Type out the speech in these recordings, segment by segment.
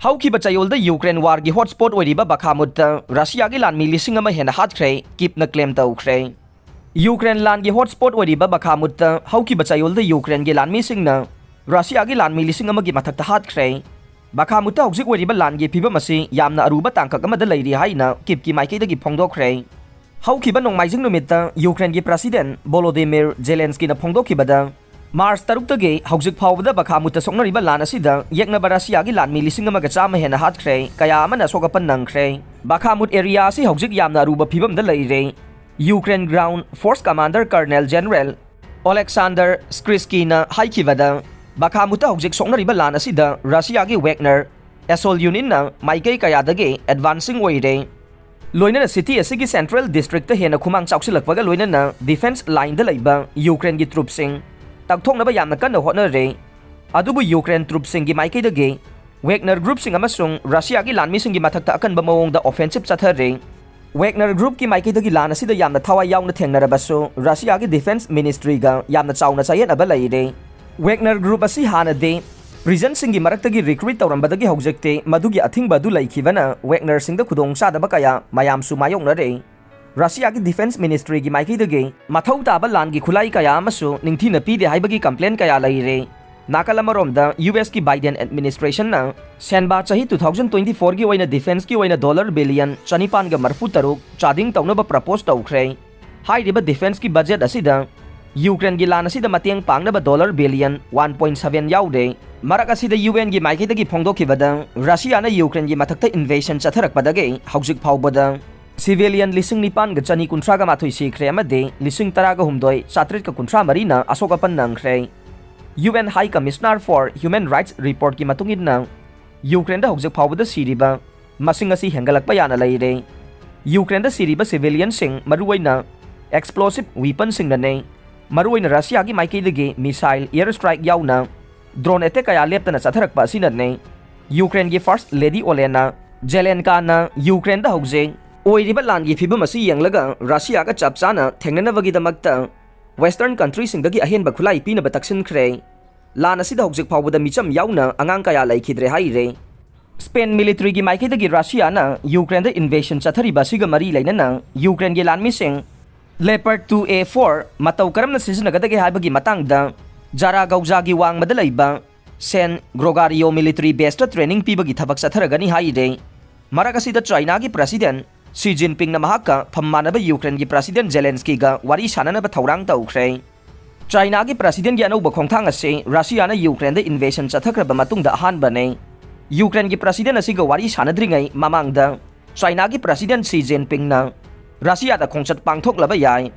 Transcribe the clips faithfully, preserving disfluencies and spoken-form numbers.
ꯍꯧꯈꯤꯕ ꯆꯌꯣꯜꯗ ꯌꯨꯀ꯭ꯔꯦꯟ ꯋꯥꯔꯒꯤ ꯍꯣꯠꯁ꯭ꯄꯣꯠ ꯑꯣꯏꯔꯤꯕ ꯕꯈꯥꯃꯨꯠꯇ ꯔꯁꯤꯌꯥꯒꯤ ꯂꯥꯟꯃꯤ ꯂꯤꯁꯤꯡ ꯑꯃ ꯍꯦꯟꯅ ꯍꯥꯠꯈ꯭ꯔꯦ, ꯀꯤꯞꯅ ꯀ꯭ꯂꯦꯝ ꯇꯧꯈ꯭ꯔꯦ꯫ ꯌꯨꯀ꯭ꯔꯦꯟ ꯂꯥꯟꯒꯤ ꯍꯣꯠꯁ꯭ꯄꯣꯠ ꯑꯣꯏꯔꯤꯕ ꯕꯈꯥꯃꯨꯠꯇ ꯍꯧꯈꯤꯕ ꯆꯌꯣꯜꯗ ꯌꯨꯀ꯭ꯔꯦꯟꯒꯤ ꯂꯥꯟꯃꯤꯁꯤꯡꯅ ꯔꯁꯤꯌꯥꯒꯤ ꯂꯥꯟꯃꯤ ꯂꯤꯁꯤꯡ ꯑꯃꯒꯤ ꯃꯊꯛꯇ ꯍꯥꯠꯈ꯭ꯔꯦ꯫ ꯕꯈꯥꯃꯨꯠꯇ ꯍꯧꯖꯤꯛ ꯑꯣꯏꯔꯤꯕ ꯂꯥꯟꯒꯤ ꯐꯤꯕꯝ ꯑꯁꯤ ꯌꯥꯝꯅ ꯑꯔꯨꯕ ꯇꯥꯡꯀꯛ ꯑꯃꯗ ꯂꯩꯔꯤ ꯍꯥꯏꯅ ꯀꯤꯞꯀꯤ ꯃꯥꯏꯀꯩꯗꯒꯤ ꯐꯣꯡꯗꯣꯛꯈ꯭ꯔꯦ꯫ ꯍꯧꯈꯤꯕ ꯅꯣꯡꯃꯥꯏꯖꯤꯡ ꯅꯨꯃꯤꯠꯇ ꯌꯨꯀ꯭ꯔꯦꯟꯒꯤ ꯄ꯭ꯔꯁꯤꯗꯦꯟ ꯚꯣꯂꯣꯗꯤꯃꯤꯔ ꯖꯦꯂꯦꯟꯁꯀꯤꯅ ꯐꯣꯡꯗꯣꯛꯈꯤꯕꯗ, ꯃꯥꯔꯆ ꯇꯔꯨꯛꯇꯒꯤ ꯍꯧꯖꯤꯛ ꯐꯥꯎꯕꯗ ꯕꯈꯥꯃꯨꯠꯇ ꯁꯣꯛꯅꯔꯤꯕ ꯂꯥꯟ ꯑꯁꯤꯗ ꯌꯦꯛꯅꯕ ꯔꯁꯤꯌꯥꯒꯤ ꯂꯥꯟꯃꯤ ꯂꯤꯁꯤꯡ ꯑꯃꯒ ꯆꯥꯝꯃ ꯍꯦꯟꯅ ꯍꯥꯠꯈ꯭ꯔꯦ, ꯀꯌꯥ ꯑꯃꯅ ꯑꯁꯣꯛ ꯑꯄꯟ ꯅꯪꯈ꯭ꯔꯦ꯫ ꯕꯈꯥꯃꯨꯠ ꯑꯦꯔꯤꯌꯥ ꯑꯁꯤ ꯍꯧꯖꯤꯛ ꯌꯥꯝꯅ ꯑꯔꯨꯕ ꯐꯤꯕꯝꯗ ꯂꯩꯔꯦ꯫ Ukraine ground forces commander colonel general Oleksandr ꯁ꯭ꯀ꯭ꯔꯤꯁꯀꯤꯅ ꯍꯥꯏꯈꯤꯕꯗ, ꯕꯈꯥꯃꯨꯠꯇ ꯍꯧꯖꯤꯛ ꯁꯣꯛꯅꯔꯤꯕ ꯂꯥꯟ ꯑꯁꯤꯗ ꯔꯁꯤꯌꯥꯒꯤ ꯋꯦꯒꯅꯔ ꯑꯦꯁꯣꯜ ꯌꯨꯅꯤꯠꯅ ꯃꯥꯏꯀꯩ ꯀꯌꯥꯗꯒꯤ ꯑꯦꯗꯚꯥꯟꯁꯤꯡ ꯑꯣꯏꯔꯦ꯫ ꯂꯣꯏꯅꯅ ꯁꯤꯇꯤ ꯑꯁꯤꯒꯤ ꯁꯦꯟꯇ꯭ꯔꯦꯜ ꯗꯤꯁꯇ꯭ꯔꯤꯛꯇ ꯍꯦꯟꯅ ꯈꯨꯃꯥꯡ ꯆꯥꯎꯁꯤꯜꯂꯛꯄꯒ ꯂꯣꯏꯅꯅ ꯗꯤꯐꯦꯟꯁ ꯂꯥꯏꯟꯗ ꯂꯩꯕ ꯌꯨꯀ꯭ꯔꯦꯟꯒꯤ ꯇ꯭ꯔꯨꯞꯁꯤꯡ ꯇꯛꯊꯣꯛꯅꯕ ꯌꯥꯝꯅ ꯀꯟꯅ ꯍꯣꯠꯅꯔꯦ꯫ ꯑꯗꯨꯕꯨ ꯌꯨꯀ꯭ꯔꯦꯟ ꯇ꯭ꯔꯨꯞꯁꯤꯡꯒꯤ ꯃꯥꯏꯀꯩꯗꯒꯤ ꯋꯦꯒꯅꯔ ꯒ꯭ꯔꯨꯞꯁꯤꯡ ꯑꯃꯁꯨꯡ ꯔꯁꯤꯌꯥꯒꯤ ꯂꯥꯟꯃꯤꯁꯤꯡꯒꯤ ꯃꯊꯛꯇ ꯑꯀꯟꯕ ꯃꯑꯣꯡꯗ ꯑꯣꯐꯦꯟꯁꯤꯞ ꯆꯠꯊꯔꯦ꯫ ꯋꯦꯒꯅꯔ ꯒ꯭ꯔꯨꯞꯀꯤ ꯃꯥꯏꯀꯩꯗꯒꯤ ꯂꯥꯟ ꯑꯁꯤꯗ ꯌꯥꯝꯅ ꯊꯋꯥꯏ ꯌꯥꯎꯅ ꯊꯦꯡꯅꯔꯕꯁꯨ, ꯔꯁꯤꯌꯥꯒꯤ ꯗꯤꯐꯦꯟꯁ ꯃꯤꯅꯤꯁꯇ꯭ꯔꯤꯒ ꯌꯥꯝꯅ ꯆꯥꯎꯅ ꯆꯌꯦꯠꯅꯕ ꯂꯩꯔꯦ꯫ ꯋꯦꯒꯅꯔ ꯒ꯭ꯔꯨꯞ ꯑꯁꯤ ꯍꯥꯟꯅꯗꯤ ꯄ꯭ꯔꯤꯖꯟꯁꯤꯡꯒꯤ ꯃꯔꯛꯇꯒꯤ ꯔꯤꯀ꯭ꯔꯨꯏꯠ ꯇꯧꯔꯝꯕꯗꯒꯤ ꯍꯧꯖꯤꯛꯇꯤ ꯃꯗꯨꯒꯤ ꯑꯊꯤꯡꯕ ꯑꯗꯨ ꯂꯩꯈꯤꯕꯅ ꯋꯦꯒꯅꯔꯁꯤꯡꯗ ꯈꯨꯗꯣꯡꯆꯥꯗꯕ ꯀꯌꯥ ꯃꯌꯥꯝꯁꯨ ꯃꯥꯌꯣꯛꯅꯔꯦ꯫ ꯔꯁꯤꯌꯥꯒꯤ ꯗꯤꯐꯦꯟꯁ ꯃꯤꯅꯤꯁꯇ꯭ꯔꯤꯒꯤ ꯃꯥꯏꯀꯩꯗꯒꯤ ꯃꯊꯧ ꯇꯥꯕ ꯂꯥꯟꯒꯤ ꯈꯨꯠꯂꯥꯏ ꯀꯌꯥ ꯑꯃꯁꯨ ꯅꯤꯡꯊꯤꯅ ꯄꯤꯗꯦ ꯍꯥꯏꯕꯒꯤ ꯀꯝꯄ꯭ꯂꯦꯟ ꯀꯌꯥ ꯂꯩꯔꯦ꯫ ꯅꯥꯀꯜ ꯑꯃꯔꯣꯝꯗ, ꯌꯨ ꯑꯦꯁꯀꯤ ꯕꯥꯏꯗꯦꯟ ꯑꯦꯗꯃꯤꯅꯤꯁꯇ꯭ꯔꯦꯁꯟꯅ ꯁꯦꯟꯕꯥ ꯆꯍꯤ two thousand twenty fourꯒꯤ ꯑꯣꯏꯅ ꯗꯤꯐꯦꯟꯁꯀꯤ ꯑꯣꯏꯅ ꯗꯣꯂꯔ ꯕꯤꯂꯤꯌꯟ ꯆꯅꯤꯄꯥꯟꯒ ꯃꯔꯤꯐꯨ ꯇꯔꯨꯛ ꯆꯥꯗꯤꯡ ꯇꯧꯅꯕ ꯄ꯭ꯔꯄꯣꯁ ꯇꯧꯈ꯭ꯔꯦ꯫ ꯍꯥꯏꯔꯤꯕ ꯗꯤꯐꯦꯟꯁꯀꯤ ꯕꯖꯦꯠ ꯑꯁꯤꯗ ꯌꯨꯀ꯭ꯔꯦꯟꯒꯤ ꯂꯥꯟ ꯑꯁꯤꯗ ꯃꯇꯦꯡ ꯄꯥꯡꯅꯕ dollar billion one point seven ꯌꯥꯎꯔꯦ꯫ ꯃꯔꯛ ꯑꯁꯤꯗ ꯌꯨ ꯑꯦꯟꯒꯤ ꯃꯥꯏꯀꯩꯗꯒꯤ ꯐꯣꯡꯗꯣꯛꯈꯤꯕꯗ, ꯔꯁꯤꯌꯥꯅ ꯌꯨꯀ꯭ꯔꯦꯟꯒꯤ ꯃꯊꯛꯇ ꯏꯟꯚꯦꯁꯟ ꯆꯠꯊꯔꯛꯄꯗꯒꯤ ꯍꯧꯖꯤꯛ ꯐꯥꯎꯕꯗ ꯁꯤꯚꯤꯂꯤꯌꯟ ꯂꯤꯁꯤꯡ ꯅꯤꯄꯥꯟꯒ ꯆꯅꯤ ꯀꯨꯟꯊ꯭ꯔꯥꯒ ꯃꯥꯊꯣꯏ ꯁꯤꯈ꯭ꯔꯦ ꯑꯃꯗꯤ ꯂꯤꯁꯤꯡ ꯇꯔꯥꯒ ꯍꯨꯝꯗꯣꯏ ꯆꯥꯇ꯭ꯔꯦꯠꯀ ꯀꯨꯟꯊ꯭ꯔꯥ ꯃꯔꯤꯅ ꯑꯁꯣꯛ ꯑꯄꯟ ꯅꯪꯈ꯭ꯔꯦ꯫ U N high commissioner for human rights ꯔꯤꯄꯣꯔꯠꯀꯤ ꯃꯇꯨꯡ ꯏꯟꯅ, ꯌꯨꯀ꯭ꯔꯦꯟꯗ ꯍꯧꯖꯤꯛ ꯐꯥꯎꯕꯗ ꯁꯤꯔꯤꯕ ꯃꯁꯤꯡ ꯑꯁꯤ ꯍꯦꯟꯒꯠꯂꯛꯄ ꯌꯥꯅ ꯂꯩꯔꯦ꯫ ꯌꯨꯀ꯭ꯔꯦꯟꯗ ꯁꯤꯔꯤꯕ ꯁꯤꯚꯤꯂꯤꯌꯟꯁꯤꯡ ꯃꯔꯨꯑꯣꯏꯅ ꯑꯦꯛꯁꯄ꯭ꯂꯣꯁꯤꯚ ꯋꯤꯄꯟꯁꯤꯡꯅꯅꯦ꯫ ꯃꯔꯨꯑꯣꯏꯅ ꯔꯁꯤꯌꯥꯒꯤ ꯃꯥꯏꯀꯩꯗꯒꯤ ꯃꯤꯁꯥꯏꯜ ꯑꯦꯌꯔ ꯁ꯭ꯇ꯭ꯔꯥꯏꯛ ꯌꯥꯎꯅ ꯗ꯭ꯔꯣꯟ ꯑꯦꯇꯦꯛ ꯀꯌꯥ ꯂꯦꯞꯇꯅ ꯆꯠꯊꯔꯛꯄ ꯑꯁꯤꯅꯅꯦ꯫ ꯌꯨꯀ꯭ꯔꯦꯟꯒꯤ ꯐꯥꯔꯁꯠ ꯂꯦꯗꯤ ꯑꯣꯂꯦꯅꯥ ꯖꯦꯂꯦꯟꯀꯥꯅ ꯌꯨꯀ꯭ꯔꯦꯟꯗ ꯍꯧꯖꯤꯛ ꯑꯣꯏꯔꯤꯕ ꯂꯥꯟꯒꯤ ꯐꯤꯕꯝ ꯑꯁꯤ ꯌꯦꯡꯂꯒ ꯔꯁꯤꯌꯥꯒ ꯆꯞ ꯆꯥꯅ ꯊꯦꯡꯅꯅꯕꯒꯤꯗꯃꯛꯇ ꯋꯦꯁꯇꯔꯟ ꯀꯟꯇ꯭ꯔꯤꯁꯤꯡꯗꯒꯤ ꯑꯍꯦꯟꯕ ꯈꯨꯠꯂꯥꯏ ꯄꯤꯅꯕ ꯇꯛꯁꯤꯟꯈ꯭ꯔꯦ꯫ ꯂꯥꯟ ꯑꯁꯤꯗ ꯍꯧꯖꯤꯛ ꯐꯥꯎꯕꯗ ꯃꯤꯆꯝ ꯌꯥꯎꯅ ꯑꯉꯥꯡ ꯀꯌꯥ ꯂꯩꯈꯤꯗ꯭ꯔꯦ ꯍꯥꯏꯔꯦ꯫ Spain militaryꯒꯤ ꯃꯥꯏꯀꯩꯗꯒꯤ ꯔꯁꯤꯌꯥꯅ ꯌꯨꯀ꯭ꯔꯦꯟꯗ invasion ꯆꯠꯊꯔꯤꯕ ꯑꯁꯤꯒ ꯃꯔꯤ ꯂꯩꯅꯅ ꯌꯨꯀ꯭ꯔꯦꯟꯒꯤ ꯂꯥꯟꯃꯤꯁꯤꯡ Leopard two A four ꯃꯇꯧ ꯀꯔꯝꯅ ꯁꯤꯖꯤꯟꯅꯒꯗꯒꯦ ꯍꯥꯏꯕꯒꯤ ꯃꯇꯥꯡꯗ ꯖꯥꯔꯥꯒꯧꯖꯥꯒꯤ ꯋꯥꯡꯃꯗ ꯂꯩꯕ San Gregorio military baseꯇ training ꯄꯤꯕꯒꯤ ꯊꯕꯛ ꯆꯠꯊꯔꯒꯅꯤ ꯍꯥꯏꯔꯦ꯫ ꯃꯔꯛ ꯑꯁꯤꯗ ꯆꯥꯏꯅꯥꯒꯤ President Xi Jinpingꯅ ꯃꯍꯥꯛꯀ ꯐꯝ ꯃꯥꯟꯅꯕ ꯌꯨꯀ꯭ꯔꯦꯟꯒꯤ President Zelenskyꯒ ꯋꯥꯔꯤ ꯁꯥꯟꯅꯅꯕ ꯊꯧꯔꯥꯡ ꯇꯧꯈ꯭ꯔꯦ꯫ ꯆꯥꯏꯅꯥꯒꯤ Presidentꯒꯤ ꯑꯅꯧꯕ ꯈꯣꯡꯊꯥꯡ ꯑꯁꯤ ꯔꯁꯤꯌꯥꯅ ꯌꯨꯀ꯭ꯔꯦꯟꯗ invasion ꯆꯠꯊꯈ꯭ꯔꯕ ꯃꯇꯨꯡꯗ ꯑꯍꯥꯟꯕꯅꯤ꯫ ꯌꯨꯀ꯭ꯔꯦꯟꯒꯤ President ꯑꯁꯤꯒ ꯋꯥꯔꯤ ꯁꯥꯟꯅꯗ꯭ꯔꯤꯉꯩ ꯃꯃꯥꯡꯗ ꯆꯥꯏꯅꯥꯒꯤ President Xi Jinpingꯅ ꯔꯁꯤꯌꯥꯗ ꯈꯣꯡꯆꯠ ꯄꯥꯡꯊꯣꯛꯂꯕ ꯌꯥꯏ꯫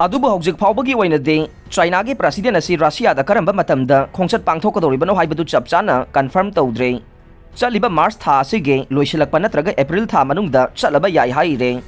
ꯑꯗꯨꯕꯨ ꯍꯧꯖꯤꯛ ꯐꯥꯎꯕꯒꯤ ꯑꯣꯏꯅꯗꯤ ꯆꯥꯏꯅꯥꯒꯤ President ꯑꯁꯤ ꯔꯁꯤꯌꯥꯗ ꯀꯔꯝꯕ ꯃꯇꯝꯗ ꯈꯣꯡꯆꯠ ꯄꯥꯡꯊꯣꯛꯀꯗꯧꯔꯤꯕꯅꯣ ꯍꯥꯏꯕꯗꯨ ꯆꯞ ꯆꯥꯅ confirm ꯇꯧꯗ꯭ꯔꯤ꯫ ꯆꯠꯂꯤꯕ ꯃꯥꯔꯆ ꯊꯥ ꯑꯁꯤꯒꯤ ꯂꯣꯏꯁꯤꯜꯂꯛꯄ ꯅꯠꯇ꯭ꯔꯒ ꯑꯦꯄ꯭ꯔꯤꯜ ꯊꯥ ꯃꯅꯨꯡꯗ ꯆꯠꯂꯕ ꯌꯥꯏ ꯍꯥꯏꯔꯦ꯫